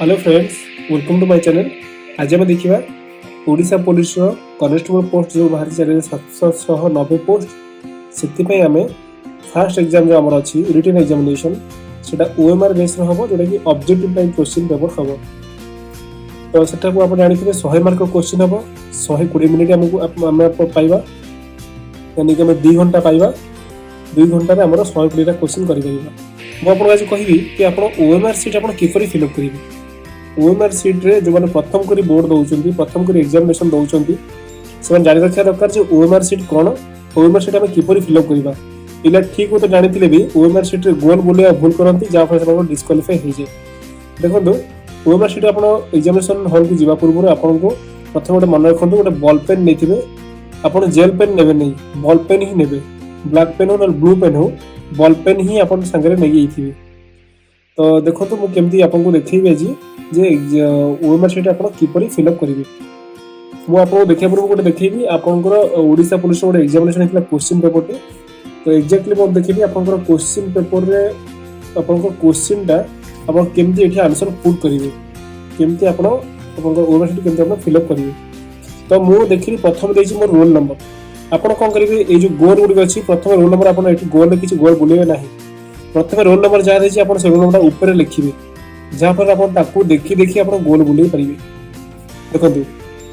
Hello friends, welcome to my channel. ଆଜି ଆମେ ଦେଖିବା ଓଡ଼ିଶା ପୋଲିସର କନେଷ୍ଟବଳ ପୋଷ୍ଟ ଯେଉଁ ବାହାରିଛି 790 ପୋଷ୍ଟ। ସେଥିପାଇଁ ଆମେ ଫାର୍ଷ୍ଟ ଏକ୍ଜାମ୍ ଯେଉଁ ଆମର ଅଛି, ରିଟେନ୍ ଏକ୍ଜାମିନେସନ୍, ସେଇଟା ଓଏମ୍ଆର୍ ବେସ୍ରେ ହେବ, ଯେଉଁଟାକି ଅବଜେକ୍ଟିଭ୍ ଟାଇପ୍ କୋଶ୍ଚିନ୍ ପେପର୍ ହେବ। ତ ସେଟାକୁ ଆପଣ ଜାଣିଥିବେ, 100 ମାର୍କ କୋଶ୍ଚିନ୍ ହେବ, 120 ମିନିଟ୍ ଆମକୁ ଆମେ ପାଇବା, यानी କି ଆମେ 2 ଘଣ୍ଟା ପାଇବା। 2 ଘଣ୍ଟାରେ ଆମର 120ଟା କୋଶ୍ଚିନ୍ କରିପାରିବା। ମୁଁ ଆପଣଙ୍କୁ ଆଜି କହିବି କି ଆପଣ ଓଏମ୍ଆର୍ ସିଟ୍ ଆପଣ କିପରି ଫିଲ୍ଅପ୍ କରିବେ। ଓଏମ୍ଆର୍ ସିଟ୍ରେ ଯେଉଁମାନେ ପ୍ରଥମ କରି ବୋର୍ଡ ଦେଉଛନ୍ତି, ପ୍ରଥମ କରି ଏକ୍ଜାମିନେସନ୍ ଦେଉଛନ୍ତି, ସେମାନେ ଜାଣି ରଖିବା ଦରକାର ଯେ ଓଏମ୍ଆର୍ ସିଟ୍ କ'ଣ, ଓଏମ୍ଆର୍ ସିଟ୍ ଆମେ କିପରି ଫିଲ୍ଅପ୍ କରିବା। ପିଲା ଠିକ୍ ମତେ ଜାଣିଥିଲେ ବି ଓଏମ୍ଆର୍ ସିଟ୍ରେ ଗୋଲ ବୁଲେଇବା ଭୁଲ କରନ୍ତି, ଯାହାଫଳରେ ସେମାନଙ୍କ ଡିସ୍କ୍ୱାଲିଫାଇ ହେଇଯାଏ। ଦେଖନ୍ତୁ, ଓଏମ୍ଆର୍ ସିଟ୍ ଆପଣ ଏକ୍ଜାମିନେସନ୍ ହଲ୍କୁ ଯିବା ପୂର୍ବରୁ ଆପଣଙ୍କୁ ପ୍ରଥମେ ଗୋଟେ ମନେ ରଖନ୍ତୁ, ଗୋଟେ ବଲ୍ ପେନ୍ ନେଇଥିବେ। ଆପଣ ଜେଲ୍ ପେନ୍ ନେବେ ନାହିଁ, ବଲ୍ ପେନ୍ ହିଁ ନେବେ। ବ୍ଲାକ୍ ପେନ୍ ହଉ ନହେଲେ ବ୍ଲୁ ପେନ୍ ହଉ, ବଲ୍ ପେନ୍ ହିଁ ଆପଣ ସାଙ୍ଗରେ ନେଇଯାଇଥିବେ। ତ ଦେଖନ୍ତୁ, ମୁଁ କେମିତି ଆପଣଙ୍କୁ ଦେଖେଇବି ଆଜି ଯେ ଓଏମ୍ଆର୍ ସିଟ୍ ଆପଣ କିପରି ଫିଲ୍ଅପ୍ କରିବେ। ମୁଁ ଆପଣଙ୍କୁ ଦେଖିବା ପୂର୍ବରୁ ଗୋଟେ ଦେଖେଇବି, ଆପଣଙ୍କର ଓଡ଼ିଶା ପୋଲିସର ଗୋଟେ ଏକ୍ଜାମିନେସନ୍ ହେଇଥିଲା କୋଶ୍ଚିନ୍ ପେପରଟେ। ତ ଏକ୍ଜାକ୍ଟଲି ମୁଁ ଦେଖେଇବି ଆପଣଙ୍କର କୋଶ୍ଚିନ୍ ପେପରରେ ଆପଣଙ୍କ କୋଶ୍ଚିନ୍ଟା ଆପଣ କେମିତି ଏଠି ଆନ୍ସର ପୁଟ୍ କରିବେ, କେମିତି ଆପଣ ଆପଣଙ୍କ ଓଏମ୍ଆର୍ ସିଟ୍ କେମିତି ଆପଣ ଫିଲ୍ଅପ୍ କରିବେ। ତ ମୁଁ ଦେଖିଲି, ପ୍ରଥମେ ଦେଇଛି ମୋର ରୋଲ୍ ନମ୍ବର। ଆପଣ କ'ଣ କରିବେ? ଏଇ ଯୋଉ ଗୋଲ ଗୁଡ଼ିକ ଅଛି, ପ୍ରଥମେ ରୋଲ୍ ନମ୍ବର, ଆପଣ ଏଠି ଗୋଲରେ କିଛି ଗୋଲ ବୁଲେଇବେ ନାହିଁ। ପ୍ରଥମେ ରୋଲ୍ ନମ୍ବର ଯାହା ଦେଇଛି, ଆପଣ ସେ ରୋଲ୍ ନମ୍ବରଟା ଉପରେ ଲେଖିବେ, ଯାହାଫଳରେ ଆପଣ ତାକୁ ଦେଖି ଦେଖି ଆପଣ ଗୋଲ ବୁଲେଇ ପାରିବେ। ଦେଖନ୍ତୁ,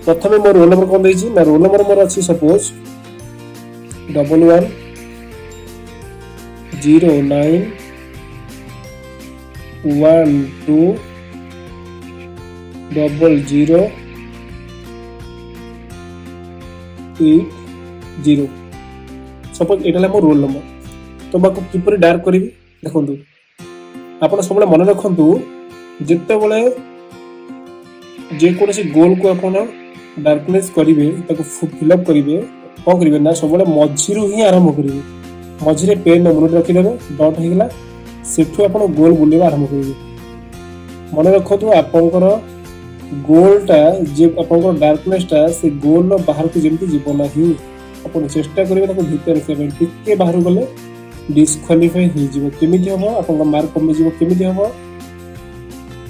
ପ୍ରଥମେ ମୋ ରୋଲ୍ ନମ୍ବର କ'ଣ ଦେଇଛି ନା, ରୋଲ୍ ନମ୍ବର ମୋର ଅଛି suppose 1109120080। Suppose ଏଇଟା ହେଲା ମୋ ରୋଲ୍ ନମ୍ବର। ତ ମୁଁ ଆକୁ କିପରି ଡାର୍କ କରିବି? ଦେଖନ୍ତୁ, ଆପଣ ସବୁବେଳେ ମନେ ରଖନ୍ତୁ, ଯେତେବେଳେ ଯେକୌଣସି ଗୋଲକୁ ଆପଣ ଡାର୍କନେସ୍ କରିବେ, ତାକୁ ଫିଲ୍ଅପ୍ କରିବେ, କ'ଣ କରିବେ ନା ସବୁବେଳେ ମଝିରୁ ହିଁ ଆରମ୍ଭ କରିବେ। ମଝିରେ ପେନ୍ ନମ୍ବରଟି ରଖିଦେବେ, ଡଟ୍ ହେଇଗଲା, ସେଠୁ ଆପଣ ଗୋଲ ବୁଲେଇବା ଆରମ୍ଭ କରିବେ। ମନେ ରଖନ୍ତୁ, ଆପଣଙ୍କର ଗୋଲଟା ଯେ ଆପଣଙ୍କର ଡାର୍କନେସଟା ସେ ଗୋଲର ବାହାରକୁ ଯେମିତି ଯିବ ନାହିଁ। ଆପଣ ଚେଷ୍ଟା କରିବେ ତାକୁ ଭିତରେ ରଖିବା ପାଇଁ। ଟିକେ ବାହାରକୁ ଗଲେ ଡିସ୍କ୍ୱାଲିଫାଇ ହେଇଯିବ। କେମିତି ହବ? ଆପଣଙ୍କ ମାର୍କ କମିଯିବ। କେମିତି ହବ?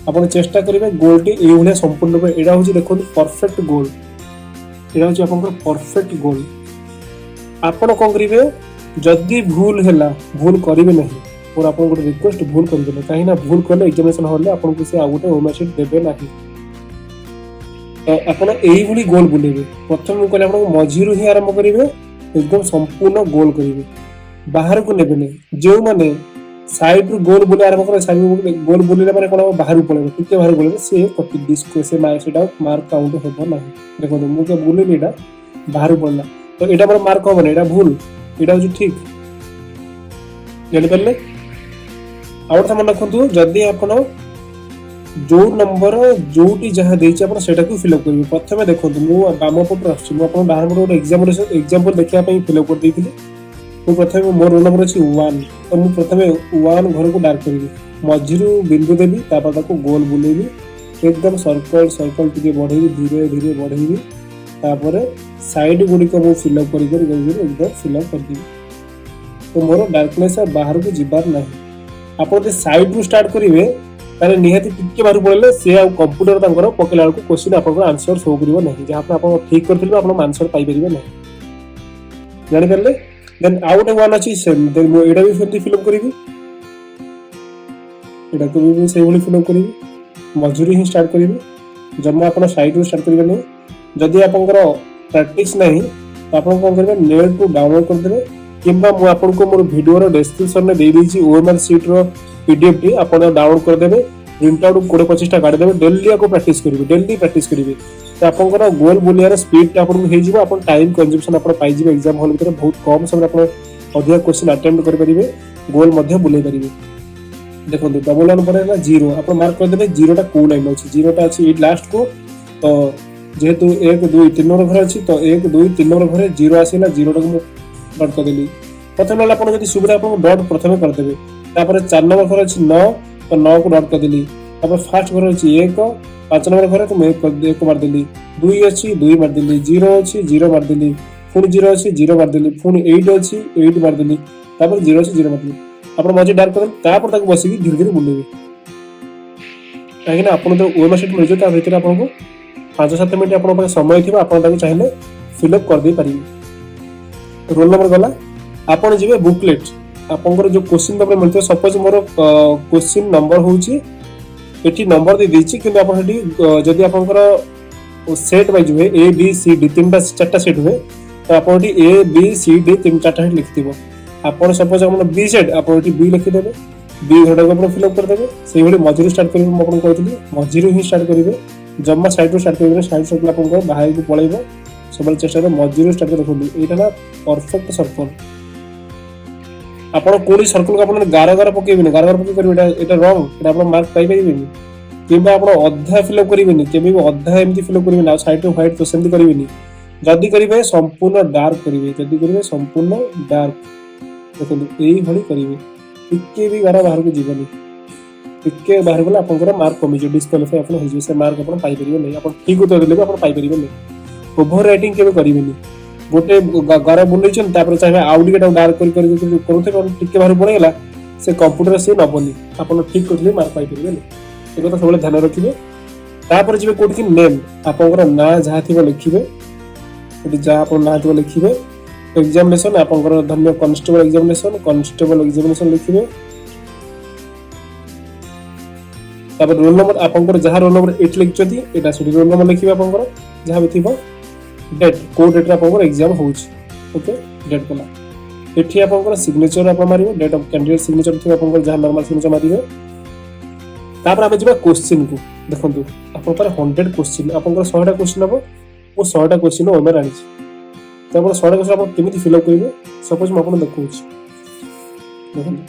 ଆପଣ ଚେଷ୍ଟା କରିବେ ଗୋଲଟି ଏଇଭଳିଆ ସମ୍ପୂର୍ଣ୍ଣ ରୂପେ। ଏଇଟା ହଉଛି, ଦେଖନ୍ତୁ, ପରଫେକ୍ଟ ଗୋଲ। ଏଇଟା ହଉଛି ଆପଣଙ୍କର ପରଫେକ୍ଟ ଗୋଲ। ଆପଣ କ'ଣ କରିବେ? ଯଦି ଭୁଲ ହେଲା, ଭୁଲ କରିବେ ନାହିଁ। ମୋର ଆପଣଙ୍କୁ ଗୋଟେ ରିକ୍ୱେଷ୍ଟ, ଭୁଲ କରିବେ ନାହିଁ। କାହିଁକି ନା ଭୁଲ କଲେ ଏକ୍ଜାମିନେସନ ହଲରେ ଆପଣଙ୍କୁ ସେ ଆଉ ଗୋଟେ ଓଏମଆର ସିଟ୍ ଦେବେ ନାହିଁ। ତ ଆପଣ ଏଇଭଳି ଗୋଲ ବୁଲେଇବେ। ପ୍ରଥମେ ମୁଁ କହିଲି ଆପଣଙ୍କୁ, ମଝିରୁ ହିଁ ଆରମ୍ଭ କରିବେ, ଏକଦମ ସମ୍ପୂର୍ଣ୍ଣ ଗୋଲ କରିବେ, ବାହାରକୁ ନେବେନି। ଯେଉଁମାନେ ସାଇଡରୁ ଗୋଲ ବୁଲି ଆରମ୍ଭ କରେ, ସାଇଡ ଗୋଲ ବୁଲିଲେ ମାନେ କ'ଣ ହବ? ବାହାରକୁ ପଳେଇବ। ଟିକେ ବାହାରକୁ ପଳେଇଲେ ସେ କଟି ଡିସ୍କ ସେ ସେଇଟା ମାର୍କ କାଉଣ୍ଟ ହେବ ନାହିଁ। ଦେଖନ୍ତୁ, ମୁଁ କେବେ ବୁଲିଲି, ଏଇଟା ବାହାରକୁ ପଳେଇଲା, ତ ଏଇଟା ମୋର ମାର୍କ ହବନି। ଏଇଟା ଭୁଲ, ଏଇଟା ହଉଛି ଠିକ। ଜାଣିପାରିଲେ? ଆଉ ଗୋଟେ କଥା ମନେ ରଖନ୍ତୁ, ଯଦି ଆପଣ ଯୋଉ ନମ୍ବର ଯୋଉଠି ଯାହା ଦେଇଛି, ଆପଣ ସେଇଟାକୁ ଫିଲ୍ଅପ୍ କରିବେ। ପ୍ରଥମେ ଦେଖନ୍ତୁ, ମୁଁ ବାମ ପଟରୁ ଆସୁଛି। ମୁଁ ଆପଣ ବାହାର ପଟୁ ଗୋଟେ ଏକ୍ଜାମ୍ପଲ ଦେଖିବା ପାଇଁ ଫିଲ୍ଅପ୍ କରିଦେଇଥିଲି। ମୁଁ ପ୍ରଥମେ, ମୋ ରୋଲ୍ ନମ୍ବର ଅଛି 1, ତ ମୁଁ ପ୍ରଥମେ 1 ଘରକୁ ଡାର୍କ କରିବି। ମଝିରୁ ବିନ୍ଦୁ ଦେବି, ତାପରେ ତାକୁ ଗୋଲ ବୁଲେଇବି, ଏକଦମ ସର୍କଲ ସର୍କଲ ଟିକେ ବଢେଇବି, ଧୀରେ ଧୀରେ ବଢେଇବି। ତାପରେ ସାଇଡ୍ ଗୁଡ଼ିକ ମୁଁ ଫିଲ୍ଅପ୍ କରି କରି କରି କରି ଏକଦମ ଫିଲ୍ଅପ୍ କରିଦେବି। ତ ମୋର ଡାର୍କନେସ୍ ଆଉ ବାହାରକୁ ଯିବାର ନାହିଁ। ଆପଣ ଯଦି ସାଇଡ୍ରୁ ଷ୍ଟାର୍ଟ କରିବେ, ତାହେଲେ ନିହାତି ଟିକେ ବାହାରକୁ ପଳେଇଲେ ସେ ଆଉ କମ୍ପ୍ୟୁଟର ତାଙ୍କର ପକେଇଲା ବେଳକୁ କୋଶ୍ଚିନ୍ ଆପଣଙ୍କର ଆନ୍ସର ଶୋ କରିବ ନାହିଁ। ଯାହା ଆପଣ ଠିକ୍ କରିଥିଲେ, ଆପଣ ଆନ୍ସର ପାଇପାରିବେ ନାହିଁ। ଜାଣିପାରିଲେ? ଦେନ୍ ଆଉ ଗୋଟେ 1 ଅଛି, ସେମ୍। ଦେନ୍ ମୁଁ ଏଇଟା ବି ସେମିତି ଫିଲ୍ଅପ୍ କରିବି। ଏଇଟାକୁ ବି ମୁଁ ସେଇଭଳି ଫିଲ୍ଅପ୍ କରିବି। ମଝିରୁ ହିଁ ଷ୍ଟାର୍ଟ କରିବି, ଜମା ଆପଣ ସାଇଡ୍ରୁ ଷ୍ଟାର୍ଟ କରିବେନି। ଯଦି ଆପଣଙ୍କର ପ୍ରାକ୍ଟିସ୍ ନାହିଁ, ତ ଆପଣ କ'ଣ କରିବେ? ନେଟ୍ରୁ ଡାଉନଲୋଡ୍ କରିଦେବେ, କିମ୍ବା ମୁଁ ଆପଣଙ୍କୁ ମୋର ଭିଡ଼ିଓର ଡେସ୍କ୍ରିପସନରେ ଦେଇଦେଇଛି ଓଏମ୍ଆର୍ ସିଟ୍ର ପିଡିଏଫ୍ ଟି। ଆପଣ ଡାଉନଲୋଡ୍ କରିଦେବେ, ପ୍ରିଣ୍ଟ ଆଉଟ୍ 20-25ଟା କାଢ଼ିଦେବେ। ଡେଲି ଆକୁ ପ୍ରାକ୍ଟିସ୍ କରିବେ, ଡେଲି ପ୍ରାକ୍ଟିସ୍ କରିବେ, ତ ଆପଣଙ୍କର ଗୋଲ ବୁଲିବାର ସ୍ପିଡଟା ଆପଣଙ୍କୁ ହେଇଯିବ। ଆପଣ ଟାଇମ୍ କନଜମ୍ପସନ୍ ଆପଣ ପାଇଯିବେ। ଏକ୍ଜାମ୍ ହଲ୍ ଭିତରେ ବହୁତ କମ୍ ସମୟରେ ଆପଣ ଅଧିକା କୋଶ୍ଚିନ୍ ଆଟେମ୍ପ୍ଟ କରିପାରିବେ, ଗୋଲ ମଧ୍ୟ ବୁଲେଇ ପାରିବେ। ଦେଖନ୍ତୁ, 11 ପରେ ହେଲା 0। ଆପଣ ମାର୍କ କରିଦେବେ ଜିରୋଟା କୋଉ ଲାଇନ୍ ଅଛି। ଜିରୋଟା ଅଛି ଏଇଠି ଲାଷ୍ଟକୁ। ତ ଯେହେତୁ 1, 2, 3 ନମ୍ବର ଘରେ ଅଛି, ତ 1, 2, 3 ନମ୍ବର ଘରେ ଜିରୋ ଆସିଲା। ଜିରୋଟାକୁ ମୁଁ ଡଟ୍ କରିଦେଲି ପ୍ରଥମେ। ନହେଲେ ଆପଣ ଯଦି ସୁବିଧା, ଆପଣଙ୍କୁ ଡଟ୍ ପ୍ରଥମେ କରିଦେବେ। ତାପରେ 4 ନମ୍ବର ଘରେ ଅଛି 9, ତ 9କୁ ଡଟ୍ କରିଦେଲି। ତାପରେ ଫାର୍ଷ୍ଟ ଘରେ ଅଛି 1, 5 ନମ୍ବର ଘରେ, ତ ମୁଁ 1 ମାରିଦେଲି। 2 ଅଛି, 2 ମାରିଦେଲି। 0 ଅଛି, 0 ମାରିଦେଲି। ପୁଣି 0 ଅଛି, 0 ମାରିଦେଲି। ପୁଣି 8 ଅଛି, 8 ମାରିଦେଲି। ତାପରେ 0 ଅଛି, 0 ମାରିଦେଲି। ଆପଣ ମଝି ଡାର୍କ କରିଦେଲେ, ତାପରେ ତାକୁ ବସିକି ଧୀରେ ଧୀରେ ବୁଲେଇବେ। କାହିଁକିନା ଆପଣ ଯେଉଁ ଓଏମ୍ଆର୍ ସିଟ୍ ମିଳିଯିବ, ତା ଭିତରେ ଆପଣଙ୍କୁ 5-7 ମିନିଟ୍ ଆପଣଙ୍କ ପାଖେ ସମୟ ଥିବ, ଆପଣ ତାକୁ ଚାହିଁଲେ ଫିଲ୍ଅପ୍ କରିଦେଇ ପାରିବେ। ରୋଲ୍ ନମ୍ବର ଗଲା, ଆପଣ ଯିବେ ବୁକଲେଟ୍। ଆପଣଙ୍କର ଯେଉଁ କୋଶ୍ଚିନ୍ ପେପର ମିଳିଥିବ, ସପୋଜ ମୋର କୋଶ୍ଚିନ୍ ନମ୍ବର ହେଉଛି, ଏଠି ନମ୍ବର ଦେଇଦେଇଛି, କିନ୍ତୁ ଆପଣ ସେଠି ଯଦି ଆପଣଙ୍କର ସେଟ୍ ୱାଇଜ୍ ହୁଏ, ଏ ବି ସି ଡି ତିନିଟା ଚାରିଟା ସେଟ୍ ହୁଏ, ତ ଆପଣ ଏଠି ଏ ବି ସି ଡି ତିନି ଚାରିଟା ସେଟ୍ ଲେଖିଥିବ। ଆପଣ ସପୋଜ ଆପଣ ବି ସେଟ୍, ଆପଣ ଏଠି ବି ଲେଖିଦେବେ, ବି ଘରଟାକୁ ଆପଣ ଫିଲ୍ଅପ୍ କରିଦେବେ। ସେଇଭଳି ମଝିରୁ ଷ୍ଟାର୍ଟ କରିବେ। ମୁଁ ଆପଣଙ୍କୁ କହିଥିଲି, ମଝିରୁ ହିଁ ଷ୍ଟାର୍ଟ କରିବେ, ଜମା ସାଇଡ୍ରୁ ଷ୍ଟାର୍ଟ କରିବେନି। ସାଇଡ୍ ଷ୍ଟାର୍ଟ କଲେ ଆପଣଙ୍କର ବାହାରକୁ ପଳେଇବ। ସବୁବେଳେ ଚେଷ୍ଟା କରିବେ ମଝିରୁ ଷ୍ଟାର୍ଟ କରି। ଦେଖନ୍ତୁ, ଏଇଟା ହେଲା ପରଫେକ୍ଟ ସର୍କଲ। ଆପଣ କୌଣସି ସର୍କଲକୁ ଆପଣ ଗାର ଗାର ପକେଇବେନି। ଗାର ଗାର ପକେଇ କରିବେ, ଏଇଟା ରଙ୍ଗ, ଏଇଟା ଆପଣ ମାର୍କ ପାଇପାରିବେନି। କିମ୍ବା ଆପଣ ଅଧା ଫିଲ୍ଅପ୍ କରିବେନି, କେବେ ବି ଅଧା ଏମିତି ଫିଲ୍ଅପ୍ କରିବେନି ଆଉ ସାଇଡ୍ରେ ହ୍ୱାଇଟ୍ ତ ସେମିତି କରିବେନି। ଯଦି କରିବେ, ସମ୍ପୂର୍ଣ୍ଣ ଡାର୍କ କରିବେ। ଯଦି କରିବେ, ସମ୍ପୂର୍ଣ୍ଣ ଡାର୍କ। ଦେଖନ୍ତୁ, ଏଇଭଳି କରିବେ, ଟିକେ ବି ଗାର ବାହାରକୁ ଯିବନି। ଟିକେ ବାହାରକୁ ଗଲେ ଆପଣଙ୍କର ମାର୍କ କମିଯିବ, ଡିସ୍କ୍ୱାଲିଫାଇ ଆପଣ ହେଇଯିବେ, ସେ ମାର୍କ ଆପଣ ପାଇପାରିବେ ନାହିଁ। ଆପଣ ଠିକ ଉତ୍ତର ଦେଲେ ବି ଆପଣ ପାଇପାରିବେ ନାହିଁ। ଓଭର ରାଇଟିଂ କେବେ କରିବେନି। ଗୋଟେ ଗାର ବୁଲେଇଛନ୍ତି, ତାପରେ ଚାହିଁବେ ଆଉ ଟିକେ ତାକୁ ଡାର୍କ କରି କରି କରି କରୁଥିବେ, ଆପଣ ଟିକେ ବାହାରକୁ ପଳେଇଗଲା, ସେ କମ୍ପ୍ୟୁଟର ସିଏ ନବନି। ଆପଣ ଠିକ କରୁଥିଲେ ମାର୍କ ପାଇପାରିବେନି। ଏ କଥା ସବୁବେଳେ ଧ୍ୟାନ ରଖିବେ। ତାପରେ ଯିବେ କୋଉଠିକି? ନେମ୍। ଆପଣଙ୍କର ନାଁ ଯାହା ଥିବ ଲେଖିବେ ସେଠି, ଯାହା ଆପଣ ନାଁ ଥିବ ଲେଖିବେ। ଏକ୍ଜାମିନେସନ ଆପଣଙ୍କର ଧନ୍ୟ କନଷ୍ଟେବଳ ଏକ୍ଜାମିନେସନ, କନଷ୍ଟେବଳ ଏକ୍ଜାମିନେସନ ଲେଖିବେ। ତାପରେ ରୋଲ ନମ୍ବର, ଆପଣଙ୍କର ଯାହା ରୋଲ ନମ୍ବର ଏଠି ଲେଖିଛନ୍ତି, ଏଇଟା ସେଠି ରୋଲ ନମ୍ବର ଲେଖିବେ ଆପଣଙ୍କର ଯାହା ବି ଥିବ। ଡେଟ୍, କୋଉ ଡେଟ୍ରେ ଆପଣଙ୍କର ଏକ୍ଜାମ ହେଉଛି। ଓକେ, ଡେଟ୍ ଗଲା। ଏଠି ଆପଣଙ୍କର ସିଗ୍ନେଚର ଆପଣ ମାରିବେ। ଡେଟ୍ ଅଫ୍ କ୍ୟାଣ୍ଡିଡେଟ୍ ସିଗ୍ନେଚର ଥିବ ଆପଣଙ୍କର, ଯାହା ନର୍ମାଲ ସିଗ୍ନେଚର ମାରିବେ। ତାପରେ ଆମେ ଯିବା କୋଶ୍ଚିନ୍କୁ। ଦେଖନ୍ତୁ, ଆପଣଙ୍କ ପାଖରେ 100 କୋଶ୍ଚିନ୍, ଆପଣଙ୍କର 100ଟା କୋଶ୍ଚିନ୍ ହବ। ମୁଁ 100ଟା କୋଶ୍ଚିନ୍ ଓଏମଆର ଆଣିଛି। ତ ଆପଣ 100ଟା କୋଶ୍ଚିନ୍ ଆପଣ କେମିତି ଫିଲ୍ଅପ୍ କରିବେ? ସପୋଜ ମୁଁ ଆପଣଙ୍କୁ ଦେଖାଉଛି। ଦେଖନ୍ତୁ,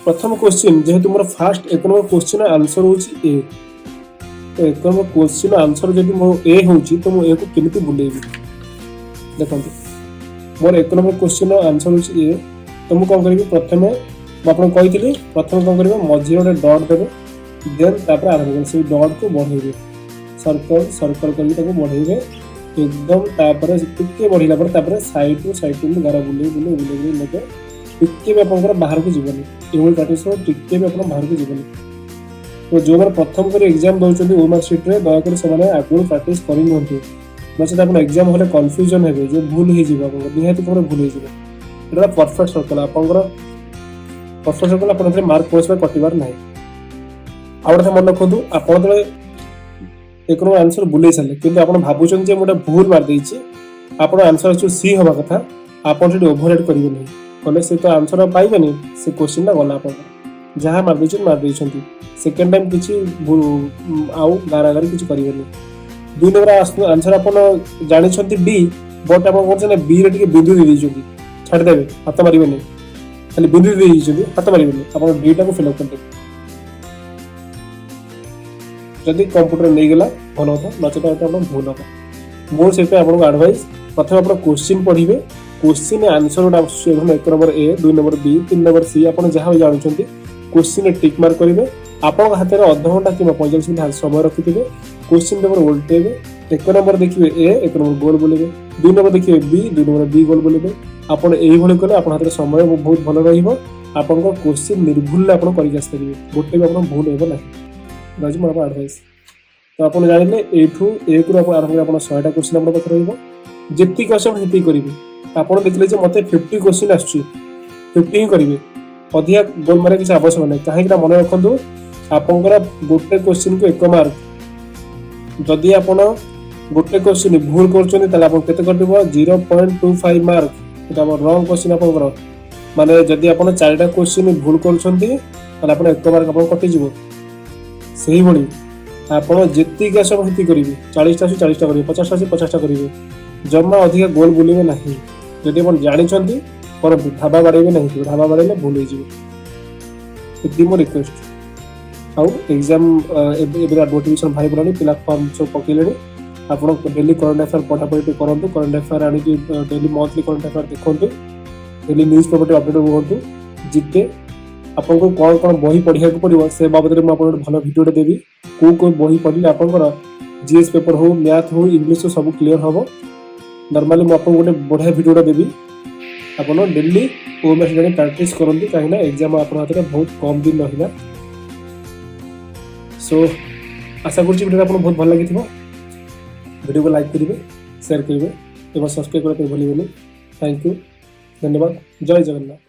ପ୍ରଥମ କୋଶ୍ଚିନ୍, ଯେହେତୁ ମୋର ଫାଷ୍ଟ 1 ନମ୍ବର କୋଶ୍ଚିନ୍ ଆନ୍ସର ହେଉଛି ଏ, ତ 1 ନମ୍ବର କୋଶ୍ଚିନ୍ ଆନ୍ସର ଯଦି ମୋ ଏ ହେଉଛି, ତ ମୁଁ ଏ କୁ କେମିତି ବୁଲେଇବି? ଦେଖନ୍ତୁ, ମୋର 1 ନମ୍ବର କୋଶ୍ଚିନ୍ ଆନ୍ସର ହେଉଛି ଏ, ତ ମୁଁ କ'ଣ କରିବି? ପ୍ରଥମେ ମୁଁ ଆପଣଙ୍କୁ କହିଥିଲି, ପ୍ରଥମେ କ'ଣ କରିବେ? ମଝିରେ ଗୋଟେ ଡଟ୍ ଦେବେ, ଦେନ୍ ତାପରେ ଆରମ୍ଭ କରିବେ। ସେଇ ଡଟ୍କୁ ବଢ଼େଇବେ, ସର୍କଲ ସର୍କଲ କରିକି ତାକୁ ବଢ଼େଇବେ ଏକଦମ। ତାପରେ ଟିକେ ବଢ଼ିଲା ପରେ ତାପରେ ସାଇଡ଼ରୁ ସାଇଡ଼ରୁ ଗାର ବୁଲେଇ ବୁଲେଇ ବୁଲେଇ ବୁଲେଇ ନେବେ। ଟିକେ ବି ଆପଣଙ୍କର ବାହାରକୁ ଯିବନି। ଏଇଭଳି ପ୍ରାକ୍ଟିସ୍ ହେବ, ଟିକେ ବି ଆପଣ ବାହାରକୁ ଯିବନି। ତ ଯେଉଁମାନେ ପ୍ରଥମ କରି ଏକ୍ଜାମ ଦେଉଛନ୍ତି ଓଏମଆର ସିଟ୍ରେ, ଦୟାକରି ସେମାନେ ଆଗରୁ ପ୍ରାକ୍ଟିସ୍ କରିନିଅନ୍ତୁ। ନଚେତ ଆପଣ ଏକ୍ଜାମ ହେଲେ କନଫ୍ୟୁଜନ୍ ହେବେ, ଯେଉଁ ଭୁଲ ହେଇଯିବ ଆପଣଙ୍କର, ନିହାତି ଭାବରେ ଭୁଲ ହେଇଯିବ। ଏଇଟା ପରଫେକ୍ଟ ସର୍କଲ। ଆପଣଙ୍କର ପରଫେକ୍ଟ ସର୍କଲ, ଆପଣ ଏଥିରେ ମାର୍କ କୌଣସି ପାଇଁ କଟିବାର ନାହିଁ। ଆଉ ଗୋଟେ କଥା ମନେ ରଖନ୍ତୁ, ଆପଣ ଯେତେବେଳେ 1 ନମ୍ବର ଆନ୍ସର ବୁଲେଇ ସାରିଲେ, କିନ୍ତୁ ଆପଣ ଭାବୁଛନ୍ତି ଯେ ମୁଁ ଗୋଟେ ଭୁଲ ମାରିଦେଇଛି, ଆପଣ ଆନ୍ସର ଆକ୍ଚୁଆଲି ସି ହେବା କଥା, ଆପଣ ସେଠି ଓଭର ରାଇଟ୍ କରିବେ ନାହିଁ। କଲେ ସେ ତ ଆନ୍ସର ପାଇବେନି, ସେ କୋଶ୍ଚିନ୍ଟା ଗଲା। ଆପଣଙ୍କର ଯାହା ମାରିଦେଇଛନ୍ତି ମାରିଦେଇଛନ୍ତି, ସେକେଣ୍ଡ ଟାଇମ୍ କିଛି ଆଉ ଗାରାଗାରି କିଛି କରିବେନି। 2 ନମ୍ବର ଆନ୍ସର ଆପଣ ଜାଣିଛନ୍ତି ଡି, ବଟ୍ ଆପଣ କରୁଛନ୍ତି ବି ରେ ଟିକେ ବିନ୍ଦୁ ଦେଇ ଦେଇଛନ୍ତି, ଛାଡ଼ିଦେବେ, ହାତ ମାରିବେନି। ଖାଲି ବିନ୍ଦୁ ଦେଇ ଦେଇଛନ୍ତି, ହାତ ମାରିବେନି, ଆପଣ ଡିଟାକୁ ଫିଲ୍ଅପ୍ କରିଦେବେ। ଯଦି କମ୍ପ୍ୟୁଟର ନେଇଗଲା ଭଲ କଥା, ନଚେତ ଏଟା ଆପଣ ଭୁଲ ହବ। ମୋର ସେଥିପାଇଁ ଆପଣଙ୍କୁ ଆଡଭାଇସ୍, ପ୍ରଥମେ ଆପଣ କୋଶ୍ଚିନ୍ ପଢିବେ। କୋଶ୍ଚିନ୍ ଆନ୍ସର ଗୋଟେ ଆସୁଛି, 1 number A, 2 number B, 3 number C, ଆପଣ ଯାହା ବି ଜାଣୁଛନ୍ତି, କୋଶ୍ଚିନ୍ ଟିକ୍ ମାର୍କ କରିବେ। ଆପଣଙ୍କ ହାତରେ ଅଧଘଣ୍ଟା କିମ୍ବା 45 ମିନିଟ୍ ସମୟ ରଖିଥିବେ। କୋଶ୍ଚିନ୍ ପେପର ଓଲଟେଇବେ, 1 ନମ୍ବର ଦେଖିବେ ଏ, 1 ନମ୍ବର ଗୋଲ ବୁଲେଇବେ। 2 ନମ୍ବର ଦେଖିବେ ବି, 2 ନମ୍ବର ବି ଗୋଲ ବୁଲେଇବେ। ଆପଣ ଏଇଭଳି କଲେ ଆପଣଙ୍କ ହାତରେ ସମୟ ବହୁତ ଭଲ ରହିବ। ଆପଣଙ୍କ କୋଶ୍ଚିନ୍ ନିର୍ଭୁଲରେ ଆପଣ କରିକି ଆସିପାରିବେ, ଗୋଟେ ବି ଆପଣ ଭୁଲ ହେବ ନାହିଁ। ଏଇଟା ହେଉଛି ମୋର ଆଡଭାଇସ୍। ତ ଆପଣ ଜାଣିଲେ, ଏଇଠୁ 1ରୁ ଆପଣ ଆରମ୍ଭ କରି ଆପଣ 100ଟା କୋଶ୍ଚିନ୍ ଆପଣଙ୍କ ପାଖରେ ରହିବ। ଯେତିକି ଆସିବ ଆପଣ ସେତିକି କରିବେ। ଆପଣ ଦେଖିଲେ ଯେ ମୋତେ 50 କୋଶ୍ଚିନ୍ ଆସୁଛି, 50 ହିଁ କରିବେ, ଅଧିକା ଗୋଲ ମାରିବା କିଛି ଆବଶ୍ୟକ ନାହିଁ। କାହିଁକି ନା ମନେ ରଖନ୍ତୁ, ଆପଣଙ୍କର ଗୋଟେ କୋଶ୍ଚିନ୍କୁ 1 ମାର୍କ। ଯଦି ଆପଣ ଗୋଟେ କୋଶ୍ଚିନ୍ ଭୁଲ କରୁଛନ୍ତି, ତାହେଲେ ଆପଣ କେତେ କଟିବ? 0.25 ମାର୍କ। ଏଇଟା ଆମର ରଙ୍ଗ କୋଶ୍ଚିନ୍ ଆପଣଙ୍କର। ମାନେ ଯଦି ଆପଣ ଚାରିଟା କୋଶ୍ଚିନ୍ ଭୁଲ କରୁଛନ୍ତି, ତାହେଲେ ଆପଣ 1 ମାର୍କ ଆପଣ କଟିଯିବ। ସେଇଭଳି ଆପଣ ଯେତିକି ଆସିବ ସେତିକି କରିବେ। 40ଟା ଆସୁଛି, 40ଟା କରିବେ। 50ଟା ଆସୁଛି, 50ଟା କରିବେ। ଜମା ଅଧିକା ଗୋଲ ବୁଲିବେ ନାହିଁ। ଯଦି ଆପଣ ଜାଣିଛନ୍ତି କରନ୍ତୁ, ଢାବା ବାଡ଼େଇବେ ନାହିଁ। ଢାବା ବାଡ଼େଇଲେ ଭୁଲ ହେଇଯିବ। ଏତିକି ମୋ ରିକ୍ୱେଷ୍ଟ। ଆଉ ଏକ୍ଜାମ ଏବେ ଏବେ ନୋଟିଫିକେସନ ବାହାରି ପଡ଼ିଲାଣି, ପିଲା ଫର୍ମ ସବୁ ପକେଇଲେଣି। ଆପଣ ଡେଲି କରେଣ୍ଟ ଆଫେୟାର ପଢ଼ାପଢ଼ି ଟିକେ କରନ୍ତୁ। କରେଣ୍ଟ ଆଫେୟାର ଆଣିକି ଡେଲି ମନ୍ଥଲି କରେଣ୍ଟ ଆଫେୟାର ଦେଖନ୍ତୁ। ଡେଲି ନ୍ୟୁଜ୍ ପେପର ଟିକେ ଅପଡେଟ୍ ରୁହନ୍ତୁ। ଜିକେ, ଆପଣଙ୍କୁ କ'ଣ କ'ଣ ବହି ପଢ଼ିବାକୁ ପଡ଼ିବ, ସେ ବାବଦରେ ମୁଁ ଆପଣଙ୍କୁ ଗୋଟେ ଭଲ ଭିଡ଼ିଓଟେ ଦେବି। କେଉଁ କେଉଁ ବହି ପଢ଼ିଲେ ଆପଣଙ୍କର ଜିଏସ୍ ପେପର ହଉ, ମ୍ୟାଥ୍ ହଉ, ଇଂଲିଶ ହଉ, ସବୁ କ୍ଲିୟର ହବ। ନର୍ମାଲି ମୁଁ ଆପଣଙ୍କୁ ଗୋଟେ ବଢ଼ିଆ ଭିଡ଼ିଓଟା ଦେବି। ଆପଣ ଡେଲି ଓଏମଆର ଜାଣି ପ୍ରାକ୍ଟିସ୍ କରନ୍ତୁ, କାହିଁକିନା ଏକ୍ଜାମ ଆପଣଙ୍କ ହାତରେ ବହୁତ କମ୍ ଦିନ ରହିଲା। ସୋ ଆଶା କରୁଛି ଭିଡ଼ିଓଟା ଆପଣଙ୍କୁ ବହୁତ ଭଲ ଲାଗିଥିବ। ଭିଡ଼ିଓକୁ ଲାଇକ୍ କରିବେ, ସେୟାର କରିବେ ଏବଂ ସବସ୍କ୍ରାଇବ୍ କରିବା ପାଇଁ ଭୁଲିବେନି। Thank you, ଧନ୍ୟବାଦ, ଜୟ ଜଗନ୍ନାଥ।